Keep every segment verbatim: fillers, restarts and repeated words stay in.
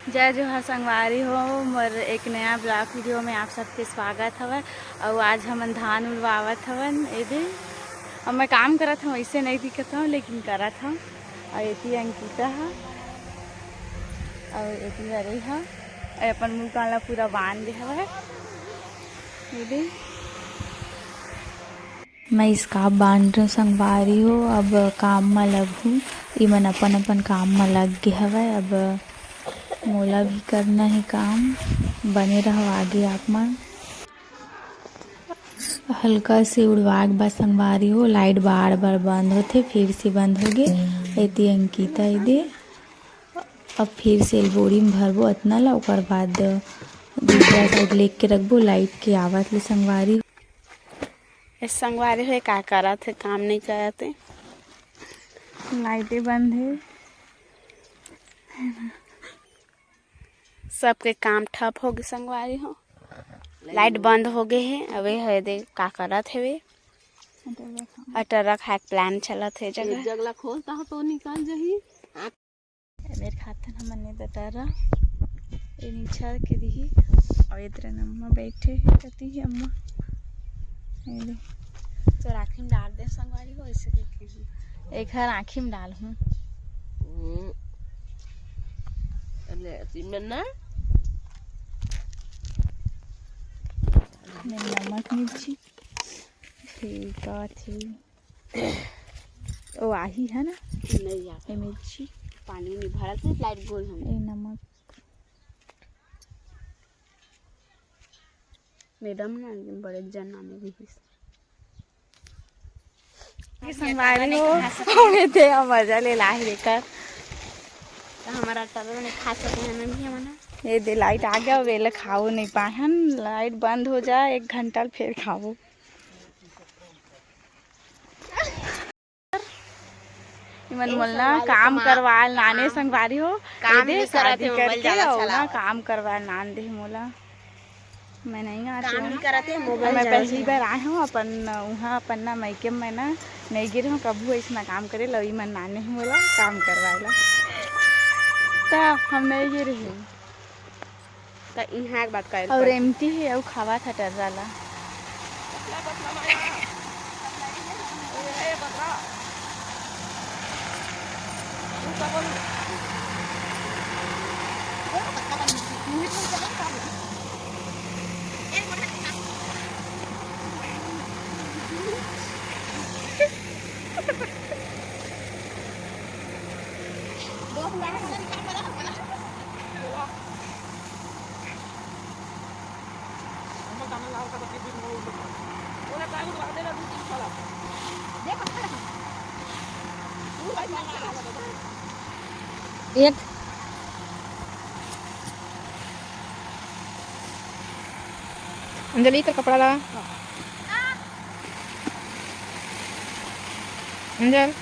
जय जोहार संगवारी हो, मोर एक नया vlog video में आप सबके स्वागत हवय। अउ आज हमन धान उड़वावत हवन। एदे, अब मैं काम करत हवं, ऐसे नहीं दिखत हवं, लेकिन करत हवं। अउ एती अंकिता ह, अउ एती हरे ह, अउ अपन मुंह कान ला पूरा बांध दे हवय। एदे, मैं scarf बांध रहे संगवारी हो, अब काम म लगहूँ। इमन अपन अपन काम म लग गे हवय। अब मोला भी करना हे काम, बने रहो आगे आप मन। हल्का से उड़वा के बस संगवारी हो, लाइट बार बार बंद होथे, फिर से बंद हो गे। एती अंकिता एदे, अब फिर से बोरी में भरबो अतना ला, ओकर बाद दूसरा साइड लेके रखबो लाइट के आवत ले संगवारी। ए संगवारी हो, का करत हे, काम नहीं करत हे, लाइटे बंद हे। सबके काम ठप हो गे संगवारी हो, लाइट बंद हो गे हे। अबे हे दे का करत हेवे, अटर्रा खाए के plan चलत हे जगह। जगला खोलता हो तो निकल जही। मेर खातन हमन ने दतरा, ए नीचा के दिही, अउ एदरे अम्मा बैठे हे, कती ही अम्मा। ए दे। तोर आँखी में डाल दे संगवारी हो, ऐसे करके ही। एक हर आँखी में डाल हूँ। हम्म। अरे, अति में ना। मैं नमक मिर्ची, ठीक है, ठीक। ओ, आही है ना? नहीं आ। ए मिर्ची। पानी नहीं भरत है, लाइट गोल हम। ए नमक। मैडम ना एक दिन बड़े जन नामे भी हिस। ये संगवारी हो, हमें ते मजा ले लाही लेकर। तो हमारा टर्रा नहीं खा सके हैं ना भी हमन। ये दे लाइट आ गया, वेले खाओ नहीं पाए हन, लाइट बंद हो जाए एक घंटा ले फिर खाओ। इमन ए मोला संगवारी काम कमा-, करवाल नाने काम, संगवारी हो। काम एदे नहीं करत शादी हे, मोबाइल करके ज्यादा अउ ना चलावत। काम करवाल नान दे मोला। मैं नहीं आती काम हूँ। नहीं करत हे, मोबाइल मैं ज्यादा पहली चलावत। बार आए हूँ अपन उहाँ अपन ना मायके में ना नहीं गिरे हूँ कभू ऐसना काम करे ला। इमन नाने ही मोला काम करवाए ला। त हम नहीं गिरे ही। त इहाँ एक बात करे अउ पड़थे। रेमती हे अउ खावा था टर्रा ला। एक अंजलि, कर कपड़ा ला। अंजल।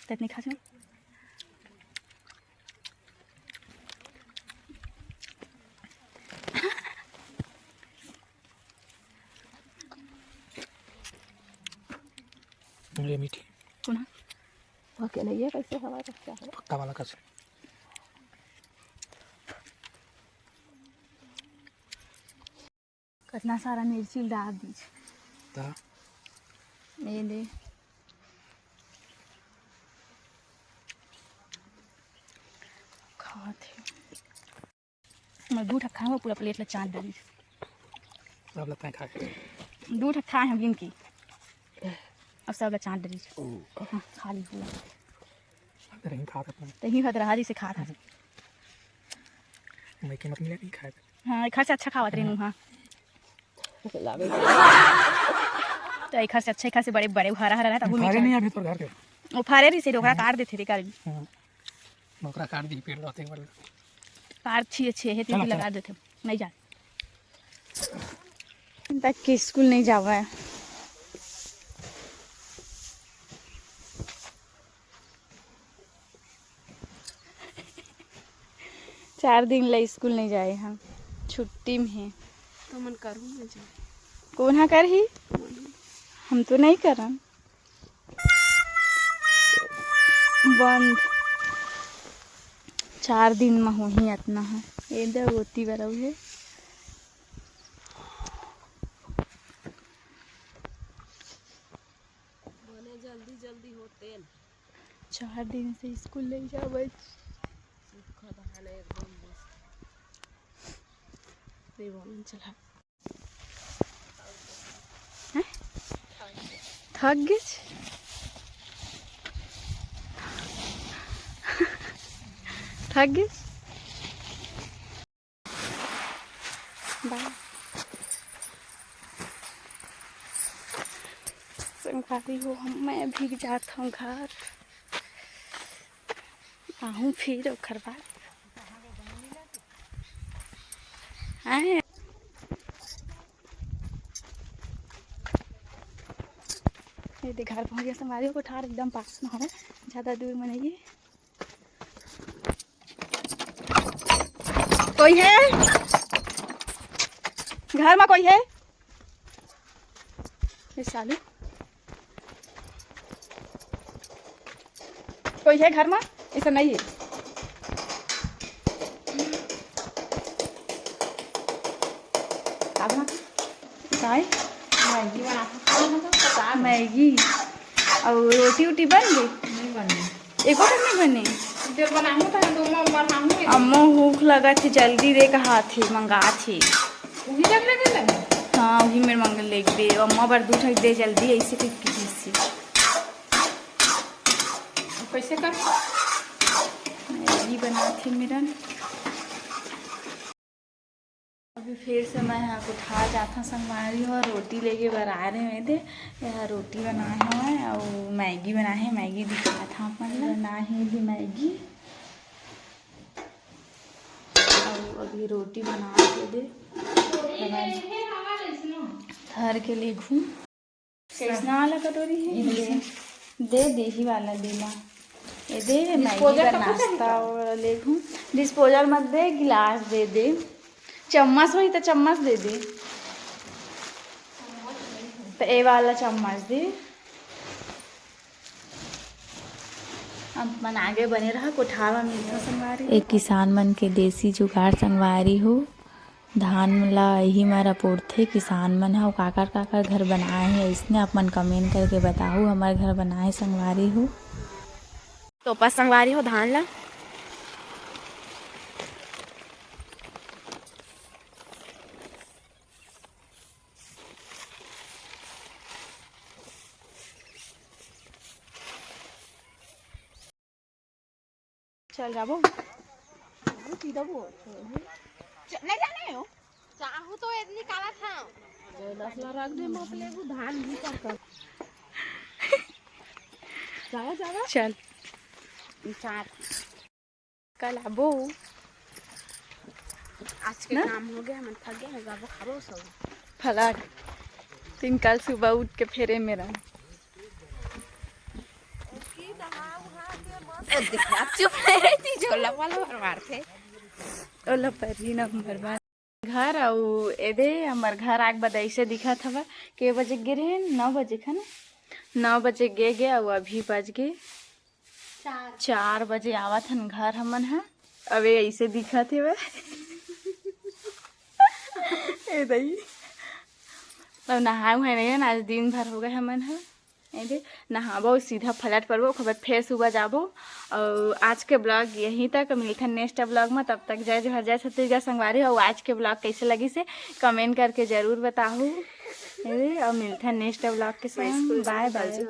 ततनी खा। ये मीठी। सुना? पके नहीं है, कैसे हवा रखता है? पक्का वाला कसम। कतना सारा मिर्ची डाल दीस। त ये दे। खात हे। मैं दू ठक खाए हूँ, पूरा प्लेट ला चाट डरिस। सब ला तैं खा के। दू ठक खाए हूँ गिन के। अब सब ला चाट डरिस। ओ। हाँ, खा ली पूरा। सब तो नहीं खात अपन। तो ही खात रहा, जैसे खात रहा। मैं कीमत मिला नहीं खाए। हाँ, एखर से अच्छा खावत रहनू, हाँ। तो एखर से अच्छा, एखर से बड़े बड़े हरा हरा रहता, वो फारे मीठा। नहीं अभी तोर घर के। वो फारे रही से डोकरा काट देथे रे, काट। हाँ। डोकरा काट दी, पेड़ रहते वाले। काट छिए छिए हे, चलो, तीन लगा देथे। नहीं जा। तक के स्कूल नहीं जावा है। चार दिन ला स्कूल नहीं जाए हम, छुट्टी में है। तो मन करू ना जाए। कौन हा करही? हम तो नहीं करन। बंद। चार दिन में होही अतना है। ये दे ओती बरऊ है। बने जल्दी जल्दी होते न। चार दिन से स्कूल नहीं जावे। सूखा धान एकदम मस्त। रे बाबा, चला। हैं? थक गेस? थक गेस? बाय। संगवारी हो, हम, मैं भी जात हूँ घर। आहूँ फिर ओखर बाद। आए। ये दे घर पहुँच गया संगवारी हो, कोठार एकदम पास में है, ज़्यादा दूर में नहीं है। कोई है? घर में कोई है? ये सालू। कोई है घर में? ऐसा नहीं है। का बना? काय? मैगी बना के खाओ ना तो, पता नहीं। मैगी। और रोटी उटी बन गई? नहीं बनी। एको ठन नहीं बने? इधर बनाहूँ तो हम दोनों बनाहूँ। अम्मा भूख लगा थी, जल्दी दे कहा थी, मंगा थी। वही जब लगे लगे? हाँ, वही मेरे मंगल लेग दे। अम्मा बर दू ठक दे जल्दी, ऐसे करके जैसे। कैसे कर? मैगी बना थी मेरन। अभी फिर से मैं हा कोठार जाथों संगवारी हो, रोटी लेके बर आए रहे दे। यहाँ रोटी बनाए हवय अउ मैगी बनाए हे, मैगी दिखात हूँ अपन ला। बनाए हे भी मैगी अउ अभी रोटी बना के दे, धर के ले घूम। कैसना वाला कटोरी है? ये दे। दे दे ही वाला दे ला। ये दे, मैगी disposal का का कुछ नाश्ता नहीं? और ले घूम। डिस्पोजल मत दे, गिलास दे दे। चम्मच वही तो चम्मच दे दे। तो ए वाला चम्मच दे। अब मन आगे बने रहा, कोठार में मिलता संगवारी। एक किसान मन के देसी जुगाड़ संगवारी हो। धान ला इही म रपोरथे किसान मन ह। अउ काकर काकर घर बनाए हे अइसने, आप मन comment करके बताहू, हमर घर बनाए संगवारी हो। तोपा संगवारी हो धान ला। चल जाबो। सीधा वो। च-, नहीं जाने हो। चाहू तो इतनी काला था। दस ला रख दे, मत लेबू, धान भी कर कर। जावा, जावा। चल। चार। कल आबो। आज के ना? काम हो गया, मन थक गया, जाबो खाबो सब। फलाट। तीन कल सुबह उठ के फेरे मेरा। ए, देख, आप चुप रहे, ती झोला वाला भरवार थे। ओला परही नंबर बार। घर अउ एदे हमर घर आग बद ऐसे दिखत हवा। के बजे गे रहे? नौ बजे, है ना? नौ बजे गे गे अउ अभी बज गे चार। चार बजे आवत हन घर हमन ह। अबे ऐसे दिखत हवे। ए दई, अब नहाए हुए नहीं है ना, आज दिन भर हो गए हमन ह। ए दे, नहाबो, सीधा फ्लैट परबो, ओकर बाद फेर सुबह जाबो। और आज के ब्लॉग यहीं तक, मिलथन नेक्स्ट ब्लॉग में। तब तक जय जोहार, जय छत्तीसगढ़ संगवारी हो। आज के ब्लॉग कैसे लगिस हे कमेंट करके जरूर बताहू। ए दे, और मिलथन नेक्स्ट ब्लॉग के संग। बाय बाय।